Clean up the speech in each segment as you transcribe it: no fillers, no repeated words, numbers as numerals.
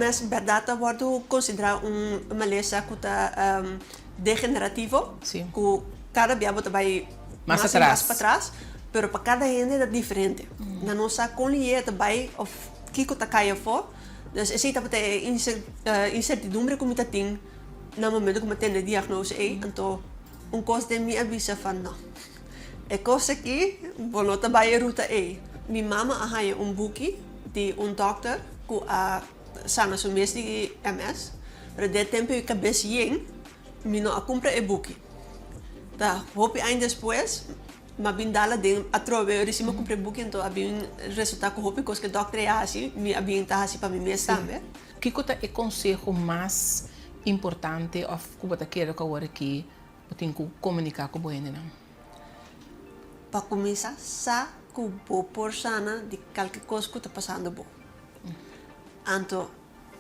MS bèrdat ta wòrdu konsiderá un malesa ku ta degenerativo, ku kada bia bo ta bai mas i mas patras, pero pa kada hende ta diferente. Nan no sa kon lié ta bai òf kiko ta kai afó. Dus esei tabata e insertidumbre ku mi ta tin na momento ku mi a tende e diagnose ei. Anto un kos den mi a bisa van no, e kos aki bo no ta bai e ruta ei. Mi mama a haña un buki di un dòkter ku a sana su mes di MS, pero den e tempu ei kabes yen mi no a kumpra e buki. Ta hopi aña despues mi a bin dal aden atrobe ora si mi a kumpra e buki anto a bin resultá ku hopi kos ku e dòkter ei a hasi mi a bin ta hasi pa mi mes tambe. Kiko ta e konseho mas importante òf ku bo ta kere ku awor aki bo tin ku komuniká ku bo hendenan? Pa kuminsá sa ku bo por sana di kalke kos ku ta pasando bo. Anto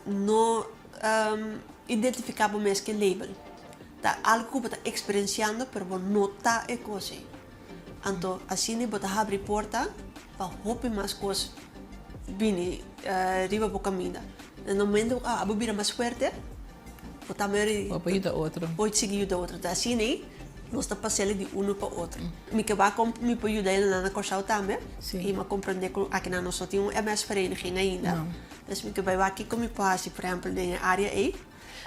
no identifiká bo mes ku e label. Ta algu ku bo ta eksperensiando pero bo no ta e kos ei. Anto asina bo ta habri porta pa hopi mas kos bini riba bo kaminda. Na momento ku abo bira mas fuerte bo ta meri Bo por yuda otro. Por sigui yuda otro. Ta asina ei nos ta pas'el di unu pa otro. Mi ke wak kon mi por yuda elnan na Kòrsou tambe. I mi a komprendé ku akinan nos no tin un MS vereniging ainda. Dus mi ke bai wak kiko mi por hasi por ehèmpel den e área ei.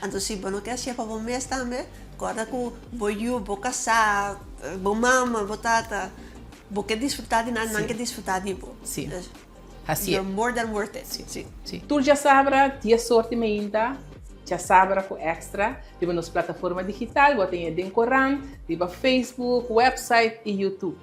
Anto si bo no ke hasié pa bo mes tambe, kòrda ku bo yu, bo kasá, bo mama, bo tata, bo ke disfrutá di nan, nan ke disfrutá di bo. Sí. Hasié. You're more than worth it. Sí. Sí. Sí. Tur djasabra, dies or di meinta, djasabra ku Extra, riba nos plataforma digital, bo ta haña den korant, riba Facebook, website i YouTube.